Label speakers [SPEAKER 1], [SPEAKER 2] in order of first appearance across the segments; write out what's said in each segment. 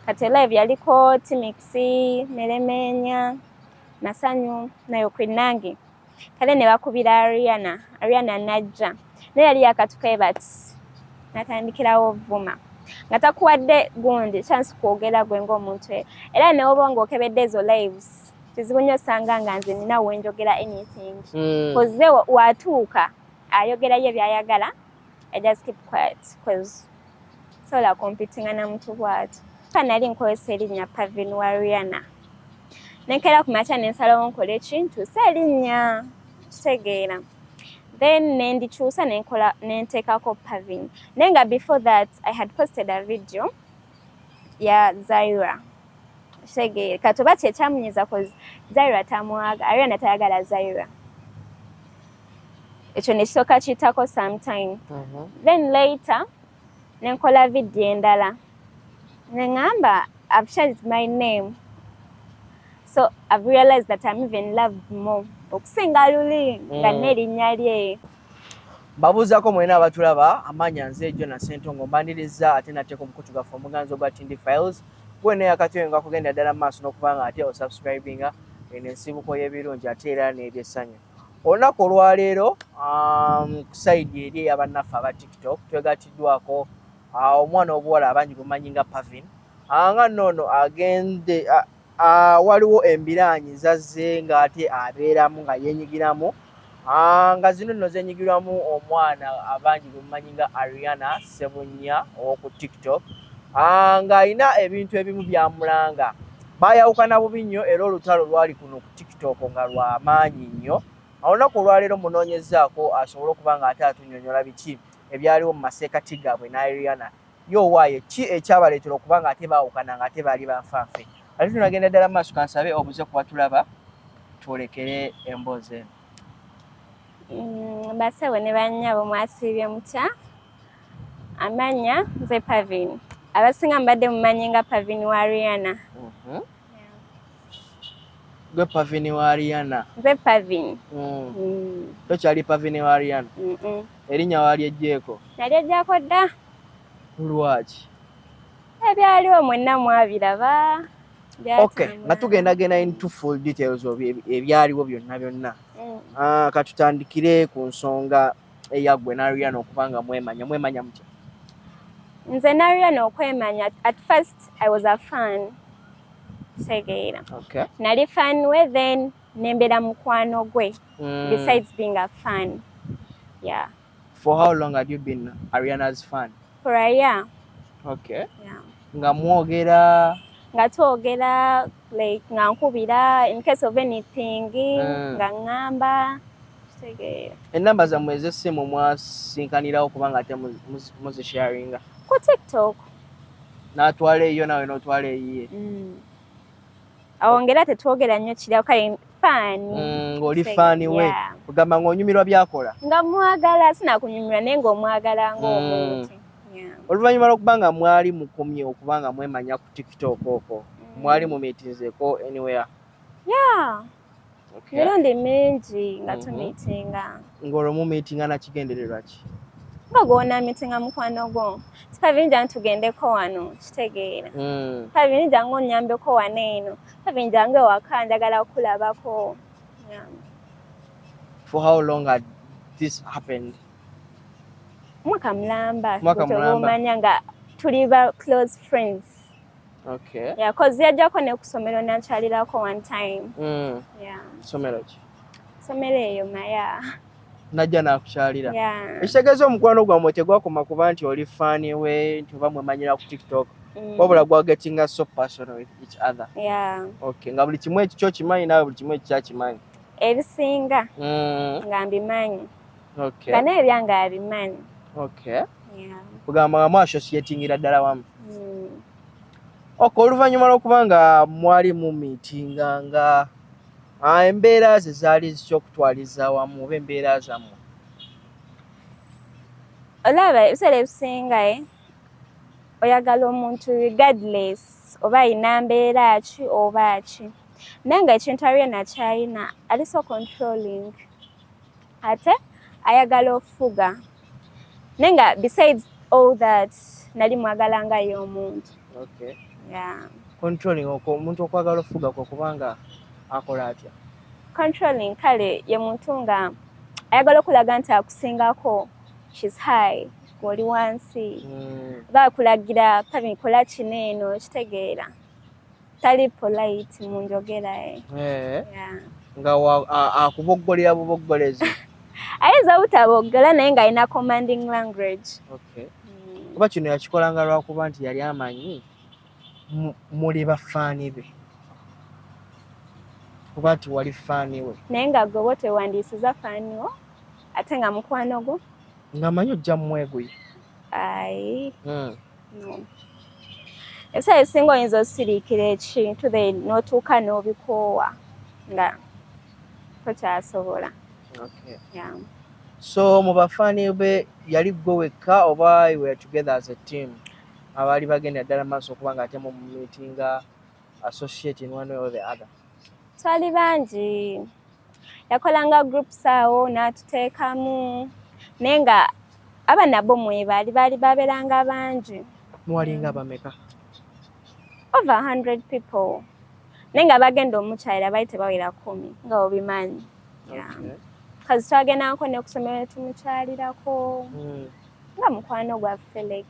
[SPEAKER 1] Kati live yaliko Timix, Melemenya, Masanyu nayo Queen. Kale ne bakubira Ariana, Ariana najja. Naye yali yakatuka bati natandikirawo vuma nga takuwadde gundi chance kwogera gwe ng'omuntu. Era newoba ng'okebedde ezo lives, kizibu nnyo osanga nga nze nina wenjogera anything. 'Cause watuuka ayogerayo byayagala, I just keep quiet 'cause sobola competinga na muntu bw'atyo. Nali nkozesa erinnya Pavin wa Rihanna. Nenkeera ku makya nensalawo nkole ki? Nkyuse erinnya, kitegeera? Then nendikyusa, nenkola, nenteekako Pavin. Naye nga before that I had posted a video ya Zaira, kitegeera? Kati oba kyekyamunyiza, 'cause Zaira tamwaga, Ariana tayagala Zaira. Ekyo nekisooka kiyitako sometime. Then later nenkola video endala neŋŋamba, "I've changed my name, so I've realized that I'm even loved more okusinga luli nga n'erinnya lye."
[SPEAKER 2] Mbabuuzaako mwena abatulaba, amaanya nze Jona Sentongo, mbaniriza ate nateeka omukutu gwaffe omuganzi ogwa Tindi Files. Gwena yakatwenga kugenda ddala mu maaso n'okuba nga ate osubscribinga. Eno ensibuko y'ebirungi ate era n'ebyessanyu. Olunaku olwaleero, ku side eri ey'abannaffe aba TikTok, twegattiddwako omwana obuwala abangi bumanyi nga Pavin. Nga nnoono agende waliwo embiraanyi zazze ng'ate abeeramu nga yeenyigiramu, nga zino nno zenyigirwamu omwana abangi bemumanyi nga Ariana Sebunya ow'oku TikTok, ng'alina ebintu ebimu byamulanga. Baayawukana bubi nnyo era olutalo lwali kuno ku TikTok nga lwa maanyi nnyo. Olunaku olwaleero munoonyezaako asobole okuba nga ate atunnyonnyola biki ebyaliwo mu maseekati gaabwe ne Ariana. Yo owaaye ki ekyabaleetera okuba nga ate baawukana nga ate baali banfanfe? Ate tunagenda ddala mu maaso, kansabe obuze kuba tulaba twolekere emboozi eno.
[SPEAKER 1] Bassebo ne bannyabo, mwasiibye mutya? Amannya nze Pavin, abasinga mbadde mumanyi nga Pavin wa Rihanna.
[SPEAKER 2] Gwe Pavin wa Ariana?
[SPEAKER 1] Nze Pavin.
[SPEAKER 2] Tokyali Pavin wa Ariana?
[SPEAKER 1] Mm-mm.
[SPEAKER 2] Erinnya walyeggyeko?
[SPEAKER 1] Nalyeggyako dda.
[SPEAKER 2] Lwaki?
[SPEAKER 1] Ebyaliwo mwenna mwabiraba.
[SPEAKER 2] Okay, nga tugendagenda into full details of ebyaliwo byonna byonna. Ah, katutandikire ku nsonga eyaggwe ne Ariana okuba nga mwemanya. Mwemanya mutya?
[SPEAKER 1] Nze ne Ariana okwemanya, at first I was a fan, kitegeera?
[SPEAKER 2] Okay.
[SPEAKER 1] Nali fan we, then nembeera mukwano gwe. Besides being a fan, yeah.
[SPEAKER 2] For how long had you been Ariana's fan?
[SPEAKER 1] For a year.
[SPEAKER 2] Okay.
[SPEAKER 1] Yeah.
[SPEAKER 2] Nga mwogera?
[SPEAKER 1] Nga twogera, like nga nkubira in case of anything, nga ŋŋamba, kitegeera?
[SPEAKER 2] Enamba zammwe ez'essimu mwasinkanirawo kubanga ate muzisharinga?
[SPEAKER 1] Ku TikTok.
[SPEAKER 2] N'atwala eyo, nawe n'otwala eyiye?
[SPEAKER 1] Awo ngera tetwogera nnyo kiri kale fan.
[SPEAKER 2] Ng'oli fan we?
[SPEAKER 1] Yeah.
[SPEAKER 2] Kugamba ng'onyumirwa byakola?
[SPEAKER 1] Nga mwagala, sinakunyumirwa, naye ng'omwagala ng'omuntu. Yeah.
[SPEAKER 2] Oluvannyuma lw'okuba nga mwali mukomye okuba nga mwemanya ku TikTok okwo, mwali mumeetinzeeko anywhere?
[SPEAKER 1] Yeah.
[SPEAKER 2] Okay.
[SPEAKER 1] Mirundi mingi nga tumeetinga.
[SPEAKER 2] Ng'olwo mumeetinga na kigendererwa ki?
[SPEAKER 1] Nga gwona meetinga mukwano gwo, Pavin jangu tugendeko wano, kitegeera? Pavin jangu onnyambeko wano eno, Pavin jangu ewaka njagala kukulabako. Yeah.
[SPEAKER 2] For how long had this happened?
[SPEAKER 1] Mwaka mulamba.
[SPEAKER 2] Mwaka mulamba.
[SPEAKER 1] Omanya nga tuli ba close friends. Yeah, 'cause yajjako ne ku ssomero nankyalirako one time. Yeah.
[SPEAKER 2] Ssomero ki?
[SPEAKER 1] Ssomero eyo Maya.
[SPEAKER 2] Najja nakukyalira?
[SPEAKER 1] Yeah.
[SPEAKER 2] Ekitegeeza omukwano gwammwe tegwakoma kuba nti oli fan we, nti oba mwemanyira ku TikTok, wabula gwagetinga so personal with each other?
[SPEAKER 1] Yeah.
[SPEAKER 2] Okay, nga buli kimu ekikyo kimanyi, naawe buli kimu ekikyo akimanyi?
[SPEAKER 1] Ebisinga nga mbimanyi. Nga naye ebyange abimanyi. Yeah.
[SPEAKER 2] Kugamba nga mwassociatingira ddala wamu?
[SPEAKER 1] Mm.
[SPEAKER 2] Okay, oluvannyuma lw'okuba nga mwali mu meetinga nga embeera ze zaali zitya okutwaliza wamu, oba embeera zammwe?
[SPEAKER 1] Olaba ebiseera ebisinga, oyagala omuntu regardless oba ayina mbeera ki oba ki, naye nga ekintu Ariana kyayina, ali so controlling ate ayagala ofuga. Naye nga besides all that, nali mwagala nga ye omuntu.
[SPEAKER 2] Okay.
[SPEAKER 1] Yeah.
[SPEAKER 2] Controlling, omuntu okwagala ofuga kwe kubanga akola atya?
[SPEAKER 1] Controlling kale ye muntu nga ayagala okulaga nti akusingako, she's high, ng'oli wansi. Oba akulagira, "Pavin, kola kino eno," kitegeera tali polite mu njogera ye. Yeah.
[SPEAKER 2] Nga akuboggolera buboggolezi.
[SPEAKER 1] Ayinza obutaboggala, naye ng'alina commanding language.
[SPEAKER 2] Okay. Oba kino yakikolanga lwakuba nti yali amanyi muli bafaani be, oba nti wali fan we?
[SPEAKER 1] Naye nga gwe oba tewandiisiza fan wo ate nga mukwano gwo.
[SPEAKER 2] Ng'amanyi ojja mweguya.
[SPEAKER 1] Ayi, no, ebiseera ebisinga oyinza osiriikira ekintu, then n'otuuka n'obikoowa nga tokyasobola.
[SPEAKER 2] Okay.
[SPEAKER 1] Yeah.
[SPEAKER 2] So mu bafaani be yali gwe wekka oba you were together as a team abaali bagenda ddala maaso okuba nga ate mu meetinga associate in one way or the other?
[SPEAKER 1] Twali bangi, yakolanga groups awo n'atuteekamu, naye nga aba nabo mwebaali baali babeeranga bangi.
[SPEAKER 2] Muwalinga bameka?
[SPEAKER 1] Over 100 people, naye nga bagenda omukyalira baali tebawera 10, nga obimanyi. Yeah.
[SPEAKER 2] Okay.
[SPEAKER 1] Kazi twagendako ne kusomero tumukyalirako nga mukwano gwaffe, like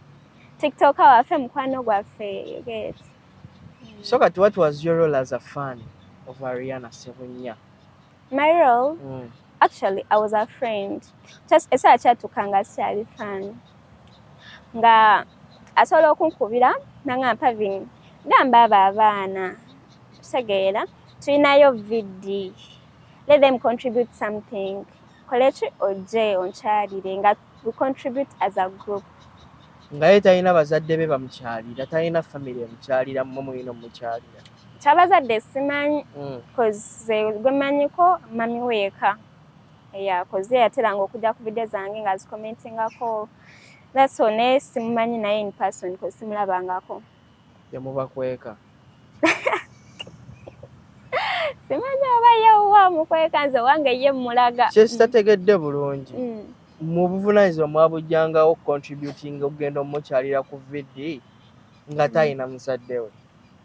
[SPEAKER 1] TikToker waffe, mukwano gwaffe, you get?
[SPEAKER 2] So kati what was your role as a fan of Ariana Sebunya?
[SPEAKER 1] My role? Actually, I was a friend. Just esaala kyatuuka nga sikyali fan, nga asobola okunkubira nangamba, "Pavin, gamba abo abaana, kitegeera tulinayo VD, let them contribute something, koleki ojje onkyalire," nga we contribute as a group.
[SPEAKER 2] Nga ye talina bazadde be bamukyalira, talina family emukyalira, mmwe mulina omukyalira?
[SPEAKER 1] Kyabazadde simanyi, 'cause gwe mmanyiko mami weeka, yeah, 'cause ye yateranga okujja ku video zange nga zicommentingako, that's all. Naye simumanyi naye in person, 'cause simulabangako.
[SPEAKER 2] Yamubakweka?
[SPEAKER 1] Simanyi oba ye mukweka, nze wange ye mulaga.
[SPEAKER 2] Kyesitategedde bulungi, mu buvunaanyizibwa mwabujjangawo contributing okugenda omukyalira ku VD nga talina muzadde we?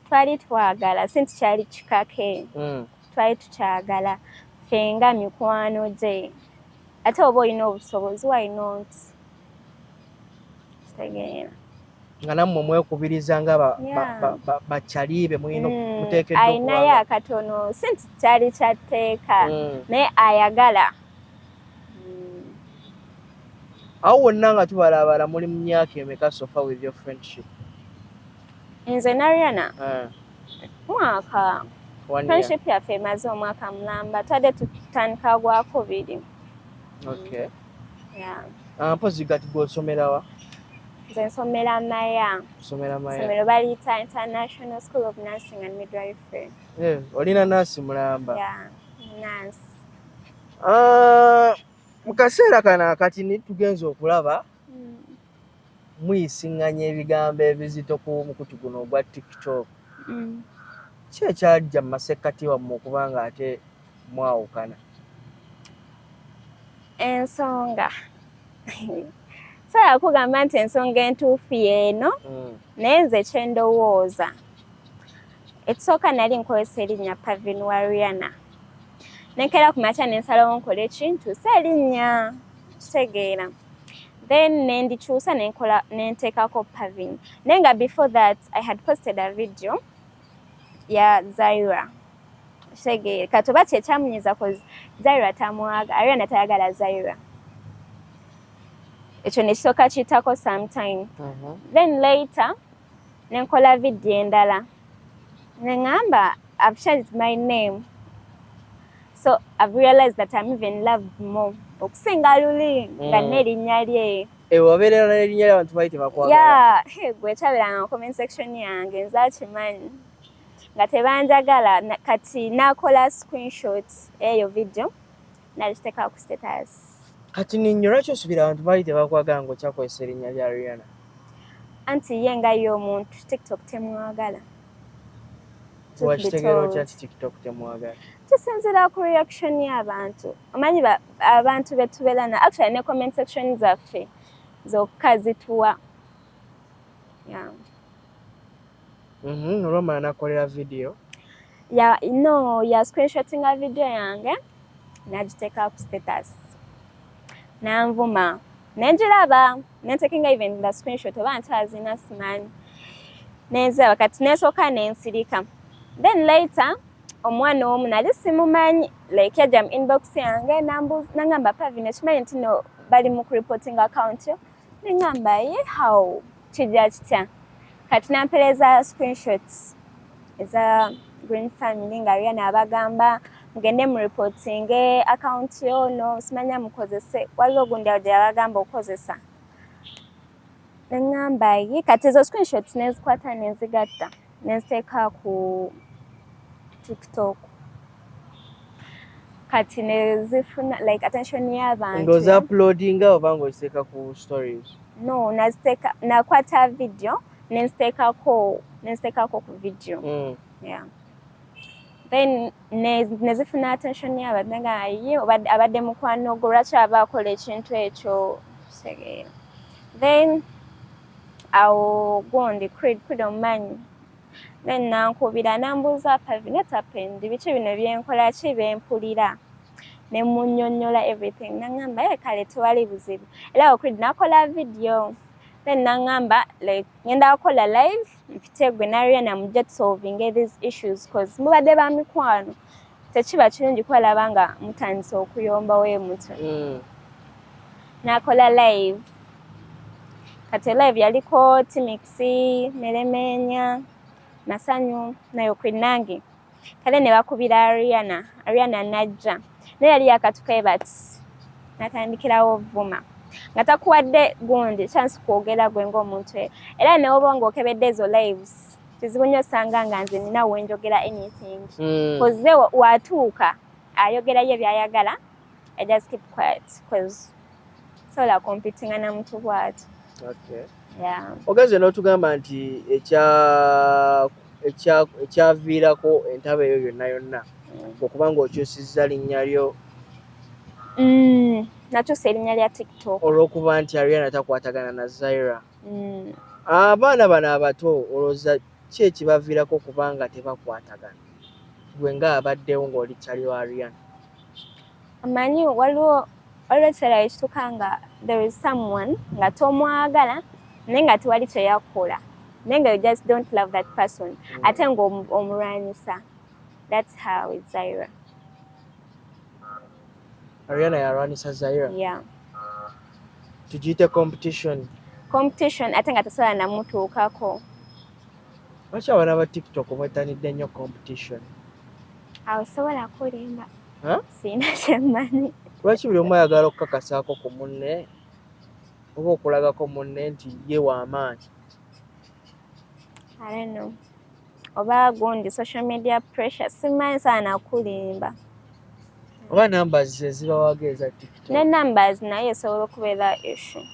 [SPEAKER 1] Twali twagala, si nti kyali kikake. Twali tukyagala ffe nga mikwano gye, ate oba olina obusobozi, why not? Kitegeera?
[SPEAKER 2] Nga nammwe mwekubiriza nga bakyali be mulina muteekeddwa
[SPEAKER 1] Ayinayo
[SPEAKER 2] okubanga
[SPEAKER 1] akatono, si nti kyali kyatteeka, naye ayagala.
[SPEAKER 2] Awo wonna nga tubalabala, muli mu myaka emeka so far with your friendship?
[SPEAKER 1] Nze ne Ariana, mwaka.
[SPEAKER 2] One year.
[SPEAKER 1] Friendship yaffe emaze omwaka mulamba, twadde tutandika gwakubiri.
[SPEAKER 2] Okay.
[SPEAKER 1] Yeah.
[SPEAKER 2] Ah, mpozi gati gw'osomerawa?
[SPEAKER 1] Nze nsomera Maya.
[SPEAKER 2] Osomera Maya?
[SPEAKER 1] Somero baliyita International School of Nursing and Midwifery.
[SPEAKER 2] Eh, olina nurse mulamba?
[SPEAKER 1] Yeah, nurse.
[SPEAKER 2] Ah, mu kaseera kano akati ni tugenza okulaba muyisiŋŋanya ebigambo ebizito ku mukutu guno ogwa TikTok. Ki ekyajja mu masekkati wammwe okuba nga ate mwawukana?
[SPEAKER 1] Ensonga sobola kugamba nti ensonga entuufu yeeno, naye nze kyendowooza ekisooka, nali nkozesa erinnya Pavin wa Riana, nenkeera ku makya nensalawo nkole ki, nkyuse erinnya, kitegeera? Then nendikyusa nenkola nenteekako Pavin, naye nga before that I had posted a video ya Zaira, kitegeera? Kati oba kyekyamunyiza, 'cause Zaira tamwaga, Ariana tayagala Zaira, ekyo nekisooka kiyitako sometime. Then later nenkola video endala neŋŋamba, "I've changed my name, so I've realized that I'm even loved more okusinga luli nga n'erinnya lye."
[SPEAKER 2] Wabeerera n'erinnya ly'abantu bali tebakwagala?
[SPEAKER 1] Yeah, gwe kyabeeranga mu comment section yange, nze akimanyi nga tebanjagala. Kati nakola screenshot eyo video nagiteeka ku status.
[SPEAKER 2] Kati ninyo lwaki osuubira abantu bali tebakwagala ng'okyakozesa erinnya lya Riana?
[SPEAKER 1] Anti ye nga ye omuntu TikTok temwagala.
[SPEAKER 2] Wakitegeera otya nti TikTok temwagala?
[SPEAKER 1] Kisinziira ku reaction y'abantu. Omanyi abantu betubeera na actually ne comment section zaffe zokka zituwa, yeah.
[SPEAKER 2] Olwamala nakolera video?
[SPEAKER 1] Ya, no, ya screenshotinga video yange nagiteeka ku status, nanvuma, nenjiraba, nentekinga even the screenshot, oba nkyazina simanyi, nenziraba. Kati nesooka nensirika. Then later omwana omu nali simumanyi, like yajja mu inbox yange nangamba, "Pavin, ekimanyi nti no bali mu kureporting account yo?" Neŋŋamba, "Ye, how? Kijja kitya?" Kati nampereza screenshots eza Green Family nga Rihanna abagamba, "Mugende mu reportinge account yo, no simanya mukozese." Waliwo ogundi awo gye yabagamba okukozesa. Neŋŋamba, "Ye." Kati ezo screenshots nezikwata, nezigatta, neziteeka ku TikTok. Kati nezifuna like attention y'abantu.
[SPEAKER 2] Ng'oza uploadinga oba ng'oziteeka ku stories?
[SPEAKER 1] No, naziteeka, nakwata video nenziteekako ku video. Yeah, then nezifuna attention y'abantu nga ye abadde mukwano gwo, lwaki aba akola ekintu ekyo? Kitegeera. Then awo gundi Creed omumanyi, then nankubira nambuuza, "Pavin, what happened? Biki bino byenkola ki bempulira?" Ne munnyonnyola everything. Naŋŋamba, "Ye kale, tewali buzibu." Era awo Creed nakola video, then naŋŋamba, like, "Ngenda kukola live, mpite gwe ne Ariana mujje tusolvinge these issues, cause mubadde ba mikwano, tekiba kirungi kubalaba nga mutandise okuyomba we mutyo." Nakola live. Kati live yaliko Timix, Meremenya, Masanyu, nayo Queen. Kale ne bakubira Ariana. Ariana najja, naye yali yakatuka bati natandikirawo ovuma nga takuwadde gundi chance kwogera gwe ng'omuntu. Era newoba ng'okebedde ezo lives, kizibu nnyo osanga nga nze nina wenjogera anything. 'Cause watuuka ayogerayo byayagala, I just keep quiet 'cause sobola competinga na muntu bw'atyo. Yeah.
[SPEAKER 2] Ogenze n'otugamba nti ekyaviirako entabo eyo yonna yonna okuba ng'okyusizza linnya lyo.
[SPEAKER 1] Nakyusa erinnya lya TikTok.
[SPEAKER 2] Olw'okuba nti Ariana takwatagana na Zaira. Abaana bano abato, olowooza ki ekibaviirako okuba nga tebakwatagana, gwe ng'abaddewo ng'oli kyali wa Ariana?
[SPEAKER 1] Amanyi waliwo ekiseera ekituuka nga there is someone nga tomwagala, naye nga tewali kyeyakola, naye nga you just don't love that person. Ate ng'omulwanyisa. That's how with Zaira.
[SPEAKER 2] Ariana yalwanisa Zaira?
[SPEAKER 1] Yeah.
[SPEAKER 2] Tugiyite competition?
[SPEAKER 1] Competition, ate nga tasobola namutuukako.
[SPEAKER 2] Lwaki abaana ba TikTok mwettanidde nnyo competition?
[SPEAKER 1] Awo sobola kulimba.
[SPEAKER 2] Huh?
[SPEAKER 1] Siina kyemmanyi.
[SPEAKER 2] Lwaki buli omu ayagala okukakasaako ku munne oba okulagako munne nti ye w'amaanyi?
[SPEAKER 1] I don't know. Oba gundi social media pressure, simanyi sana kulimba.
[SPEAKER 2] Oba numbers ezibawaga eza TikTok?
[SPEAKER 1] Ne numbers naye esobola okubeera issue.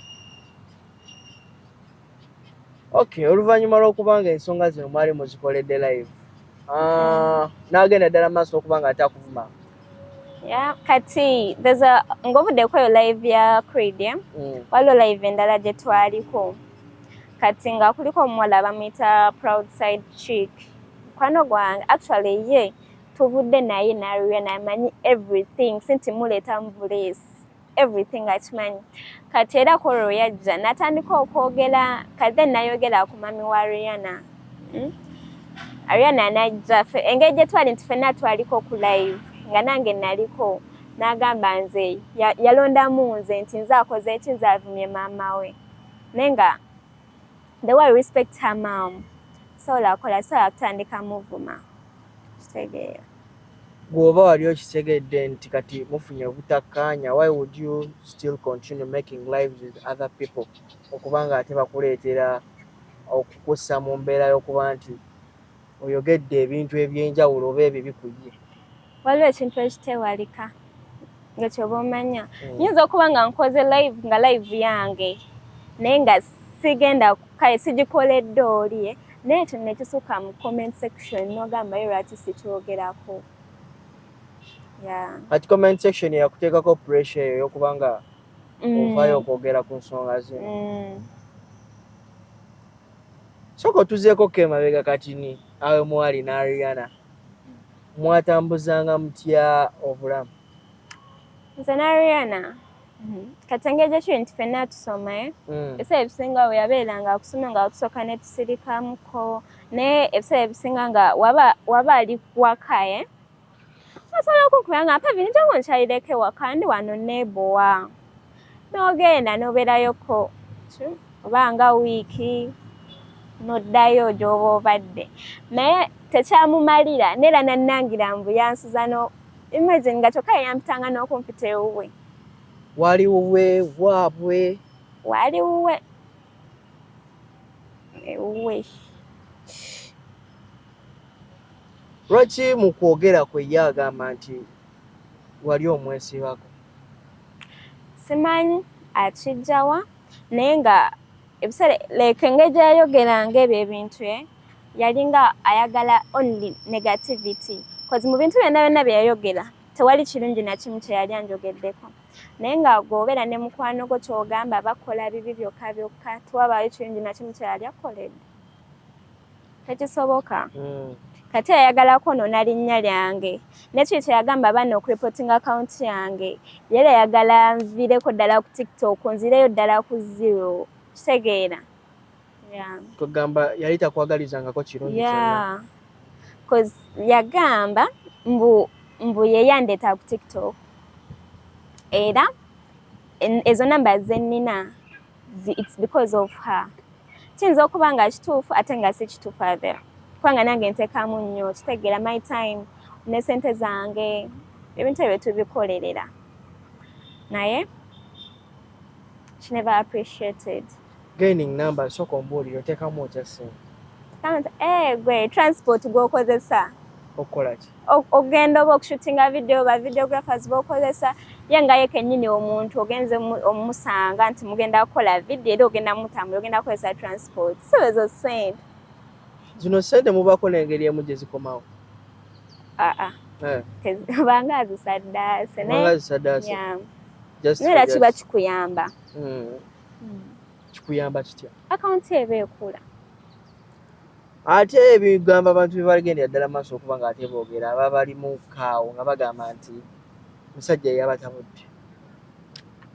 [SPEAKER 2] Okay, oluvannyuma lw'okuba nga ensonga zino mwali muzikoledde live, n'agenda ddala maaso okuba nga ate akuvuma?
[SPEAKER 1] Yeah, kati there's a ng'ovuddeko eyo live ya Creed, yeah? Waliwo live endala gye twaliko. Kati nga kuliko omuwala bamuyita Proud Side Chick, mukwano gwange. Actually ye tuvudde naye naruya, namanyi everything, sinti muleeta mu buleesi, everything akimanyi. Kati era kolo yajja natandika okwogera. Kati then nayogera ku mami wa Rihanna, Ariana najja, engeri gye twali nti ffenna twaliko ku live, nga nange naliko, n'agamba nze yalondamu nze nti nze akoze eki, nze avumye maama we. Naye nga the way I respect her mom, sobola akola, sobola kutandika muvuma, kitegeera?
[SPEAKER 2] Bw'oba wali okitegedde nti kati mufunye obutakkaanya, why would you still continue making lives with other people, okuba nga ate bakuleetera okukussa mu mbeera y'okuba nti oyogedde ebintu ebyenjawulo oba ebibi ku ye?
[SPEAKER 1] Waliwo ekintu ekitewalika nga kyoba omanya. Nyinza okuba nga nkoze live, nga live yange, naye nga sigenda, kale sigikoledde oli, naye ekyo nekisukka mu comment section, nogamba, "Yo lwaki sikyogerako?" Yeah.
[SPEAKER 2] Kati comment section yakuteekako pressure eyo ey'okuba nga ovaayo okwogera ku nsonga zino? Sooka otuzeeko ko emabega katini, awe mwali ne Ariana mwatambuzanga mutya obulamu?
[SPEAKER 1] Nze ne Ariana kati engeri gyekiri nti ffenna tusoma, eh? Ebiseera ebisinga we yabeeranga akusoma nga tusooka ne tusirikamuko, naye ebiseera ebisinga nga waba ali waka, eh? Osobola okunkubira nga, "Pavini, jangu nkyalireko ewaka, ndi wano neebowa," n'ogenda n'obeerayoko oba nga wiiki, n'oddayo gy'oba obadde, naye tekyamumalira neera nannangira mbu yansuza. No imagine nga kyokka yeyampitanga n'okumpita ewuwe.
[SPEAKER 2] Wali wuwe waabwe?
[SPEAKER 1] Wali wuwe, ewuwe.
[SPEAKER 2] Lwaki mu kwogera kwe ye agamba nti wali omwesibako?
[SPEAKER 1] Simanyi akijjawa, naye nga ebiseera like engeri gye yayogeranga ebyo ebintu, eh, yalinga ayagala only negativity, cause mu bintu byonna byonna bye yayogera tewali kirungi na kimu kye yali anjogeddeko. Naye nga gwobeera ne mukwano gwo, kyogamba bakola bibi byokka byokka, tewabaayo kirungi na kimu kye yali akoledde, tekisoboka. Kati ayagala kwonoona linnya lyange, nekiri kyeyagamba baana okureportinga akawunti yange, yali ayagala nviireko ddala ku TikTok, nzireyo ddala ku zero, kitegeera? Yeah.
[SPEAKER 2] Kwegamba yali takwagalizangako kirungi kyonna?
[SPEAKER 1] Yeah. 'Cause yagamba mbu ye yandeeta ku TikTok, era ezo namba zenina it's because of her. Kiyinza okuba nga kituufu ate nga si kituufu athe, kubanga nange nteekamu nnyo, kitegeera, my time ne sente zange, ebintu ebyo tubikolerera, naye she never appreciated.
[SPEAKER 2] Gaining number, sooka ombuulire, oteekamu otya ssente?
[SPEAKER 1] Kama, eh, gwe transport gw'okozesa.
[SPEAKER 2] Okukola ki?
[SPEAKER 1] Ogenda oba okushootinga video, ba videographers b'okozesa, ye nga ye kennyini omuntu ogenze omusanga nti mugenda kukola video, era ogenda mutambula, ogenda kukozesa transport, so ezo sente.
[SPEAKER 2] Zino ssente mubaako n'engeri emu gye zikomawo?
[SPEAKER 1] Aa.
[SPEAKER 2] Eh,
[SPEAKER 1] Obanga azisaddaase.
[SPEAKER 2] Obanga zisaddaase.
[SPEAKER 1] Yeah.
[SPEAKER 2] Just
[SPEAKER 1] Naye era
[SPEAKER 2] for
[SPEAKER 1] kiba
[SPEAKER 2] just.
[SPEAKER 1] kikuyamba.
[SPEAKER 2] Kikuyamba kitya?
[SPEAKER 1] Akawunti eba ekula.
[SPEAKER 2] Ate ebigambo abantu bye bagendera ddala maaso okuba nga ate boogera, aba bali mu kaawo nga bagamba nti musajja yabatabudde.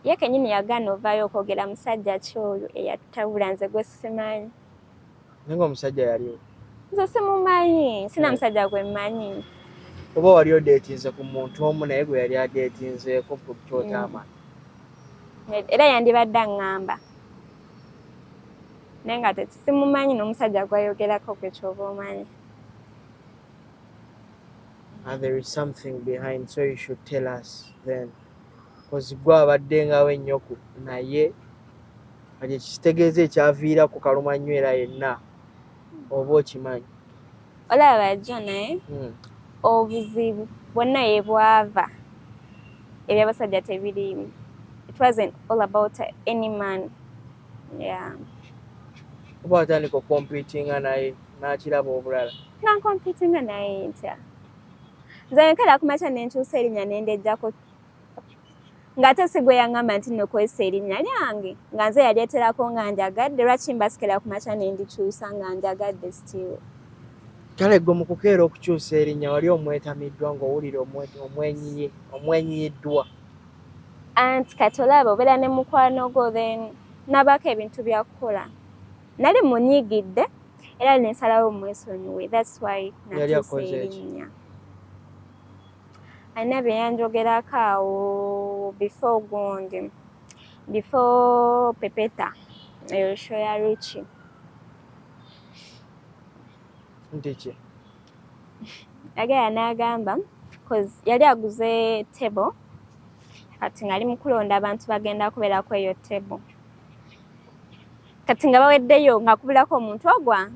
[SPEAKER 1] Ye kennyini yagaana ovaayo okwogera musajja ki oyo eyatabula, nze gwe simanyi.
[SPEAKER 2] Naye nga omusajja yaliwo?
[SPEAKER 1] Nze simumanyi, sina musajja gwe mmanyi.
[SPEAKER 2] Oba wali odeetinze ku muntu omu naye gwe yali adeetinzeeko ku kyotamanyi?
[SPEAKER 1] Era yandibadde aŋŋamba, naye nga tesimumanyi n'omusajja gwayogerako gwe kyoba omanyi.
[SPEAKER 2] And there is something behind, so you should tell us then, because gwe abaddengawo ennyo ku naye kati ekitegeeza ekyaviira ku kalumannywera yenna oba okimanyi.
[SPEAKER 1] Olaba jjo naye obuzibu bwonna ye bwava, ebyabasajja tebiriimu. It wasn't all about any man, yeah.
[SPEAKER 2] Oba watandika okompitinga naye n'akiraba obulala?
[SPEAKER 1] Nga nkompitinga naye ntya? Nze nkera kumakya nenkyusa erinnya nendejjako, ng'ate si gwe yaŋŋamba nti nokozesa erinnya lyange, nga nze yalyeterako nga njagadde. Lwaki mbasikera kumakya nendikyusa nga njagadde still?
[SPEAKER 2] Kale gwe mu kukeera okukyusa erinnya wali omwetamiddwa ng'owulira omwenyiyiddwa?
[SPEAKER 1] Anti kati olaba obeera ne mukwano gwo, then nabaako ebintu byakukola, nali munyigidde era nensalawo mwesonyiwe. That's why
[SPEAKER 2] Yali
[SPEAKER 1] nakyusa
[SPEAKER 2] akoze ki?
[SPEAKER 1] erinnya. Alina bye yanjogerako awo before gundi, before Pepeta, eyo show ya Richie.
[SPEAKER 2] Nti ki?
[SPEAKER 1] Yagenda n'agamba, cause yali aguze table, kati ng'ali mu kulonda abantu bagenda kubeerako eyo table, kati nga baweddeyo nga kubulako omuntu ogwa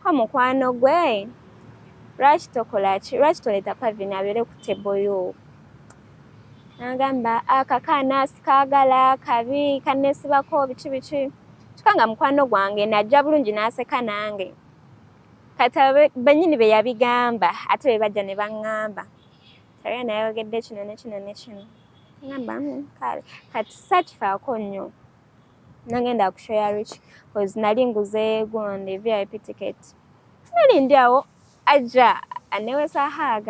[SPEAKER 1] ko mukwano gwe, "Lwaki tokola ki? Lwaki toleeta Pavin abeere ku table yo?" N'agamba akakaana sikaagala, kabi kanneesibako biki biki. Kyokka nga mukwano gwange najja bulungi n'aseka nange. Kati abo bennyini be yabigamba ate be bajja ne baŋŋamba, "Tariana yayogedde kino ne kino ne kino." Ngamba, kale." Kati sakifaako nnyo. Nagenda ku show ya Rich cause nali nguze gundi VIP ticket. Nali ndi awo ajja anewesa hug.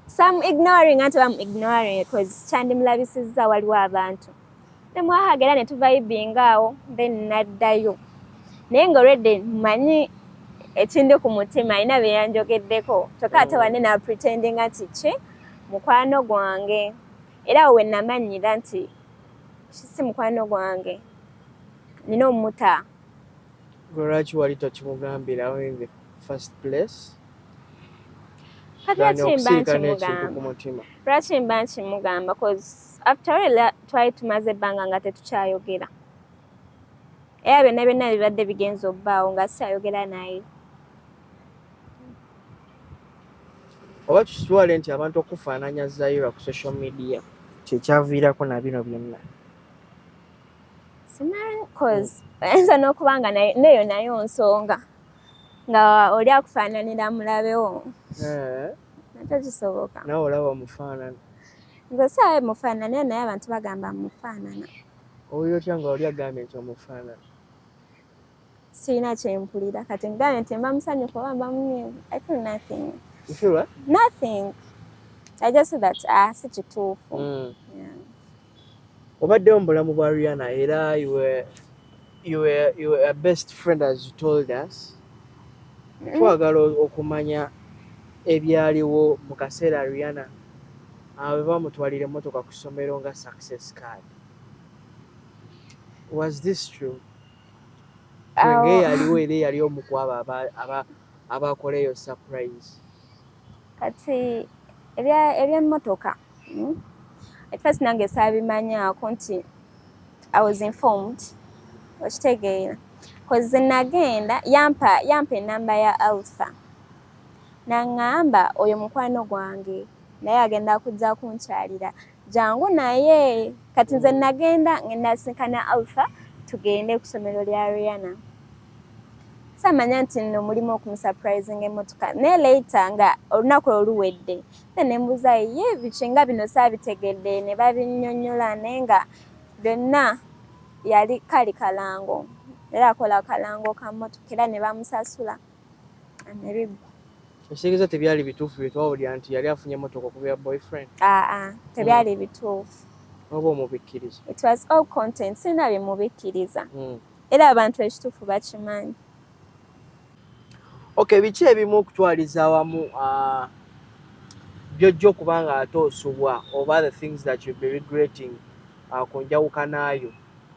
[SPEAKER 1] Some ignoring, anti bamu ignoring cause kyandimulabisizza waliwo abantu. Nemuwa hug era ne tuvibinga awo, then naddayo. Naye nga already mmanyi ekindi ku mutima, alina bye yanjogeddeko, kyokka ate wane na pretendinga nti ki mukwano gwange. Era awo we namanyira nti si mukwano gwange, nina omuta.
[SPEAKER 2] Gwe lwaki wali tokimugambirawo in the first place?
[SPEAKER 1] Kati lwaki mba
[SPEAKER 2] okusirika n'ekintu
[SPEAKER 1] nkimugamba?
[SPEAKER 2] ku mutima.
[SPEAKER 1] Lwaki mba nkimugamba? Cause after all twali tumaze ebbanga nga tetukyayogera, era byonna byonna bibadde bigenza obbaawo nga sikyayogera naye.
[SPEAKER 2] Oba tukitwale nti abantu okufaananya Zayra ku social media kyekyaviirako na bino byonna?
[SPEAKER 1] Simanyi, cause oyinza n'okuba nga neyo nayo nsonga nga oli akufaananira mulabewo.
[SPEAKER 2] Eh,
[SPEAKER 1] nakyo kisoboka.
[SPEAKER 2] Naawe olaba omufaanana?
[SPEAKER 1] Nze saawe mufaananira, naye abantu bagamba mufaanana.
[SPEAKER 2] Owulira otya nga oli agambye nti omufaanana?
[SPEAKER 1] Sirina kyempulira. Kati ngambe nti mba musanyufu oba mba munyiivu? I feel nothing.
[SPEAKER 2] You feel what?
[SPEAKER 1] Nothing. I just say that, ah, si kituufu. Yeah.
[SPEAKER 2] Obaddewo mu bulamu bwa Rihanna era you were a best friend, as you told us. Twagala okumanya ebyaliwo mu kaseera Rihanna bwe bamutwalira emmotoka ku ssomero nga success card. Was this true?
[SPEAKER 1] Awo-
[SPEAKER 2] Ng'eyaliwo era eyali omu ku abo abakola eyo surprise.
[SPEAKER 1] Kati ebyemmotoka, At first nange saabimanyaako nti I was informed, okitegeera? Cause nagenda yampa enamba ya Alpha, naŋŋamba oyo mukwano gwange naye agenda kujja kunkyalira, jangu naye. Kati nze nagenda, ngenda sinkana Alpha tugende ku ssomero lya Rihanna. Samanya nti nno mulimu okumusurprisinga emmotoka, naye later nga olunaku olwo luwedde, then nembuuza ye biki nga bino saabitegedde, ne babinnyonnyola, naye nga byonna yali kali kalango, era akola kalango ka mmotoka era ne bamusasula ne biggwa.
[SPEAKER 2] Ekitegeeza tebyali bituufu bye twawulira nti yali afunye emmotoka okubeera boyfriend?
[SPEAKER 1] Aa, tebyali bituufu.
[SPEAKER 2] Oba omubikkiriza?
[SPEAKER 1] It was all content, sirina byemubikkiriza. Era abantu ekituufu bakimanyi.
[SPEAKER 2] Okay, biki ebimu okutwaliza awamu byojja okuba nga ate osubwa oba the things that you'll be regretting ku njawukanayo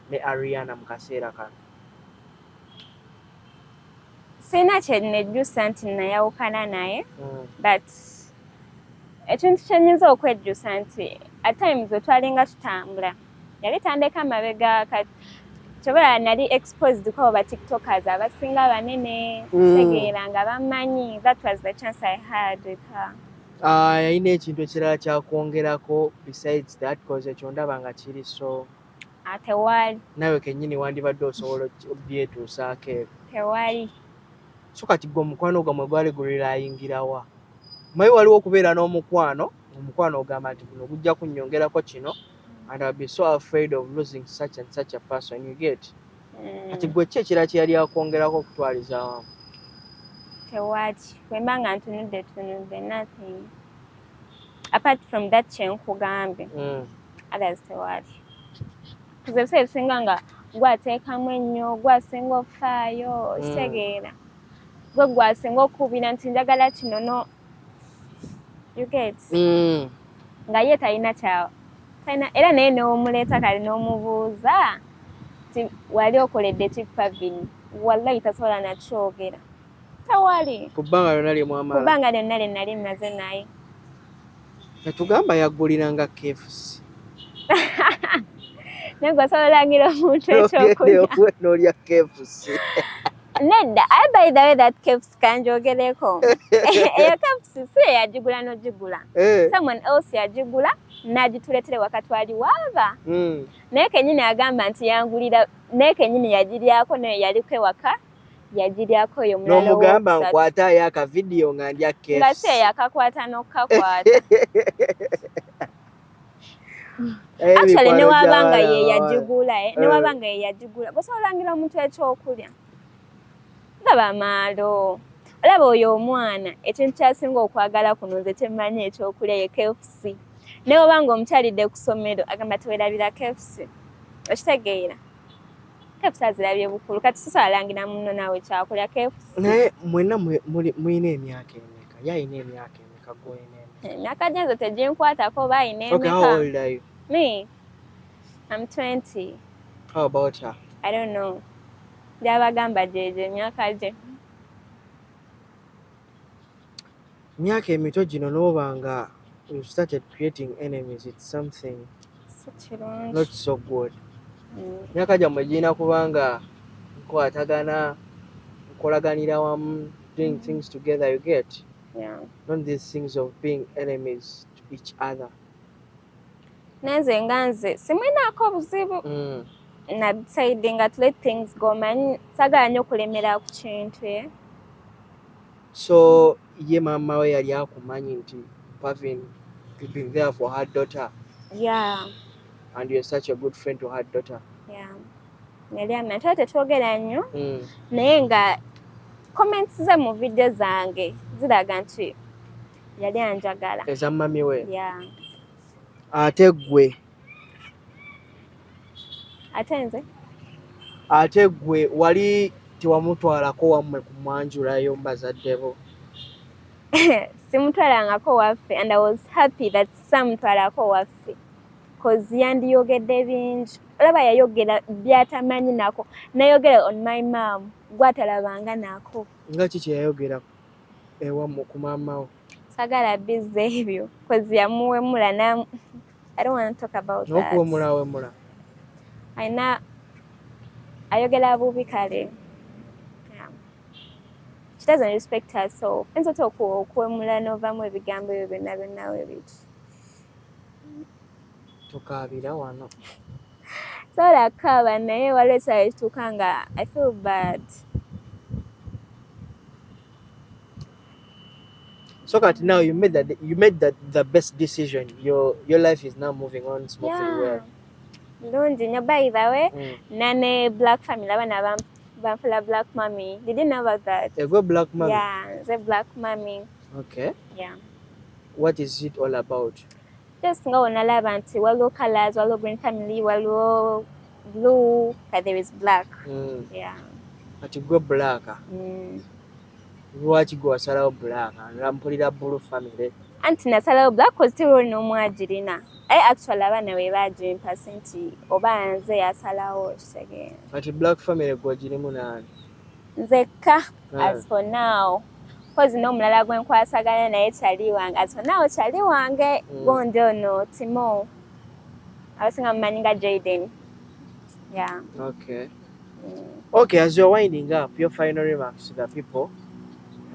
[SPEAKER 2] ne Ariana mu kaseera kano?
[SPEAKER 1] Sirina kye nejjusa nti nayawukana naye, but ekintu kye nnyinza okwejjusa nti at times we twalinga tutambula yali tandeka mabega. Kati kyobola nali exposed kwabo ba TikTokers abasinga banene, tegeera nga bamanyi. That was the chance I had with her.
[SPEAKER 2] Yalina ekintu ekirala kyakwongerako besides that? Cause ekyo ndaba nga kiri so
[SPEAKER 1] Ah, tewali.
[SPEAKER 2] Naawe kennyini wandibadde osobola obyetuusaako ebyo.
[SPEAKER 1] Tewali.
[SPEAKER 2] So kati gwe omukwano gwammwe gwali gulirayingirawa? Manyi waliwo okubeera n'omukwano, omukwano ogamba nti guno gujja kunnyongerako kino and I'll be so afraid of losing such and such a person, you get? Kati gwe ki ekirala kye yali akwongerako okutwaliza awamu?
[SPEAKER 1] Tewali. Bwe mba nga ntunudde tunudde, nothing apart from that kyenkugambye. Others tewali. Kuze ebiseera ebisinga nga gwateekamu ennyo, gwasinga okufaayo, okitegeera? Gwe gwasinga okukubira nti njagala kino, no, you get? Nga ye talina kyawa talina, era naye n'omuleeta kale n'omubuuza nti wali okoledde ki Pavin, wallahi tasobola nakyogera, tewali.
[SPEAKER 2] Ku bbanga lyonna lye mwamala?
[SPEAKER 1] Kubanga lyonna lye nali mmaze naye.
[SPEAKER 2] Tetugamba yagguliranga KFC?
[SPEAKER 1] Naye gwe osobola olangira omuntu ekyokulya?
[SPEAKER 2] N'olya KFC.
[SPEAKER 1] Nedda. I, by the way, that KFC kanjogereko, eyo KFC si eyagigula n'ogigula. Someone else yagigula n'agituleetera wakati wali waaba. Naye kenyini agamba nti yangulira, naye kenyini yagiryako, naye yaliko ewaka yagiryako oyo mulala.
[SPEAKER 2] N'omugamba
[SPEAKER 1] Owokusatu.
[SPEAKER 2] Nkwataayo akavidiyo nga ndya
[SPEAKER 1] Nga si
[SPEAKER 2] KFC.
[SPEAKER 1] eyakakwata n'okukakwata. Actually, newabanga ye yagigula, eh? Newabanga ye yagigula, gosobola olangira omuntu ekyokulya. Laba amaalo, olaba oyo omwana ekintu kyasinga okwagala kuno nze kyemmanyi ekyokulya ye KFC. Newabanga omukyalidde ku ssomero agamba tewerabira KFC, okitegeera? KFC azirabye bukulu. Kati sisobola langira muno naawe kyakulya KFC.
[SPEAKER 2] Naye mwenna mulina emyaka emeka? Ye alina emyaka emeka, gwe olina emeka?
[SPEAKER 1] Emyaka gyenze teginkwatako oba ayina
[SPEAKER 2] Okay, how
[SPEAKER 1] emeka.
[SPEAKER 2] old are you?
[SPEAKER 1] Me, I'm 20.
[SPEAKER 2] How about her?
[SPEAKER 1] I don't know, byabagamba gyegyo emyaka gye.
[SPEAKER 2] Emyaka emito gino n'oba nga you've started creating enemies, it's something
[SPEAKER 1] Si kirungi.
[SPEAKER 2] Not so good. Emyaka gyammwe girina kubanga nkwatagana, nkolaganira wamu, doing things together, you get?
[SPEAKER 1] Yeah.
[SPEAKER 2] Not these things of being enemies to each other.
[SPEAKER 1] Nenze nga nze simwinaako buzibu. Na decidinga to let things go. Manyi saagala nnyo okulemera ku kintu, eh?
[SPEAKER 2] So ye maama we yali akumanyi nti Pavin, you've been there for her daughter
[SPEAKER 1] Yeah.
[SPEAKER 2] and you're such a good friend to her daughter?
[SPEAKER 1] Yeah, yali amanyi. Twali tetwogera nnyo, naye nga comments ze mu video zange ziraga nti yali anjagala.
[SPEAKER 2] Eza mummy we?
[SPEAKER 1] Yeah.
[SPEAKER 2] Ate ggwe?
[SPEAKER 1] Ate nze?
[SPEAKER 2] Ate ggwe wali tewamutwalako wammwe kumwanjulayo bazadde bo?
[SPEAKER 1] Simutwalangako waffe, and I was happy that samutwalako waffe, 'cause yandiyogedde bingi. Olaba yayogera byatamanyi nako, nayogera on my mom gwatalabanga nako.
[SPEAKER 2] Nga ki kyeyayogera ewammwe ku maama wo?
[SPEAKER 1] Sagala bizza ebyo, 'cause yamuwemula na I don't want to talk about that.
[SPEAKER 2] N'okuwemula wemula.
[SPEAKER 1] Alina ayogera bubi kale. Yeah. She doesn't respect herself. Oyinza otya okuwemula n'ovaamu ebigambo ebyo byonna byonna we biti?
[SPEAKER 2] Tokaabira wano.
[SPEAKER 1] Sobola kukaaba, naye waliwo ekiseera ekituuka nga I feel bad.
[SPEAKER 2] So kati now you made the best decision. Your life is now moving on smoothly.
[SPEAKER 1] Yeah.
[SPEAKER 2] Well.
[SPEAKER 1] Bulungi nnyo. By the way, nane black family abaana banfula black mummy. Did you know about that?
[SPEAKER 2] Egwe black mummy?
[SPEAKER 1] Yeah, nze black mummy.
[SPEAKER 2] Okay.
[SPEAKER 1] Yeah.
[SPEAKER 2] What is it all about?
[SPEAKER 1] Just nga wonalaba nti waliwo colors, waliwo green family, waliwo blue, but there is black. Yeah.
[SPEAKER 2] Kati gwe black. Lwaki gwe wasalawo black? Mpulira blue family.
[SPEAKER 1] Anti nasalawo black 'cause tewali n'omu agirina. Aye actually abaana bwe bagimpa, si nti oba nze yasalawo, kitegeera?
[SPEAKER 2] Kati black family gwe ogirimu naani?
[SPEAKER 1] Nzekka.
[SPEAKER 2] Ah.
[SPEAKER 1] As for now, 'cause n'omulala gwe nkwasaganya naye kyali wange, as for now kyali wange. Gundi ono Timo, abasinga mumanyi nga Jaden. Yeah.
[SPEAKER 2] Okay. Okay, as you're winding up, your final remarks to the people.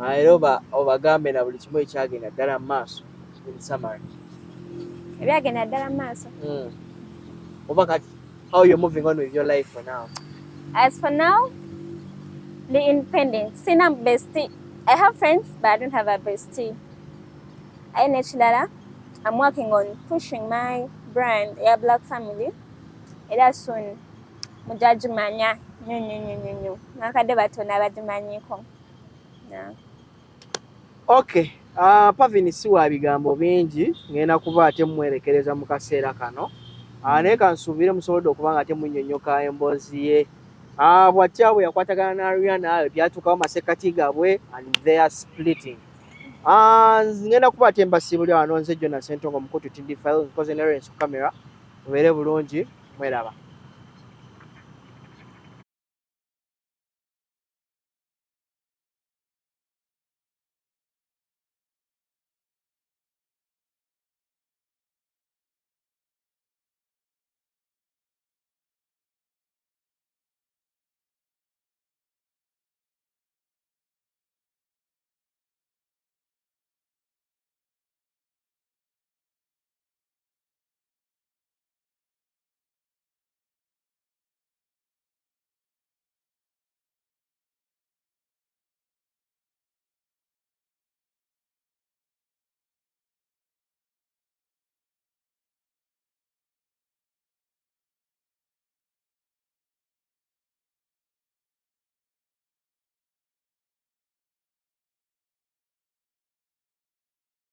[SPEAKER 2] Era oba obagambe na buli kimu ekyagenda ddala mu maaso in summary.
[SPEAKER 1] Ebyagenda ddala mu maaso?
[SPEAKER 2] Oba kati how you're moving on with your life for now.
[SPEAKER 1] As for now, the independent. Sina bestie. I have friends, but I don't have a bestie. Aye n'ekirala, I'm working on pushing my brand eya Black Family. Era soon mujja gimanya nnyo nnyo nnyo nnyo nnyo. Nakadde batono abagimanyiiko. Yeah.
[SPEAKER 2] Okay. Pavin si wa bigambo bingi, ngenda kuba ate mwerekereza mu kaseera kano. Naye kansuubire musobodde okuba nga ate munnyonnyoka emboozi ye. Bw'atya bwe yakwatagana na Ariana, byatuukawo masekkati gaabwe and they are splitting. Ngenda kuba ate mbasiibulira wano nze Jonas Sentongo, omukutu TD Files, nkoze ne Lawrence ku camera. Mubeere bulungi, mweraba.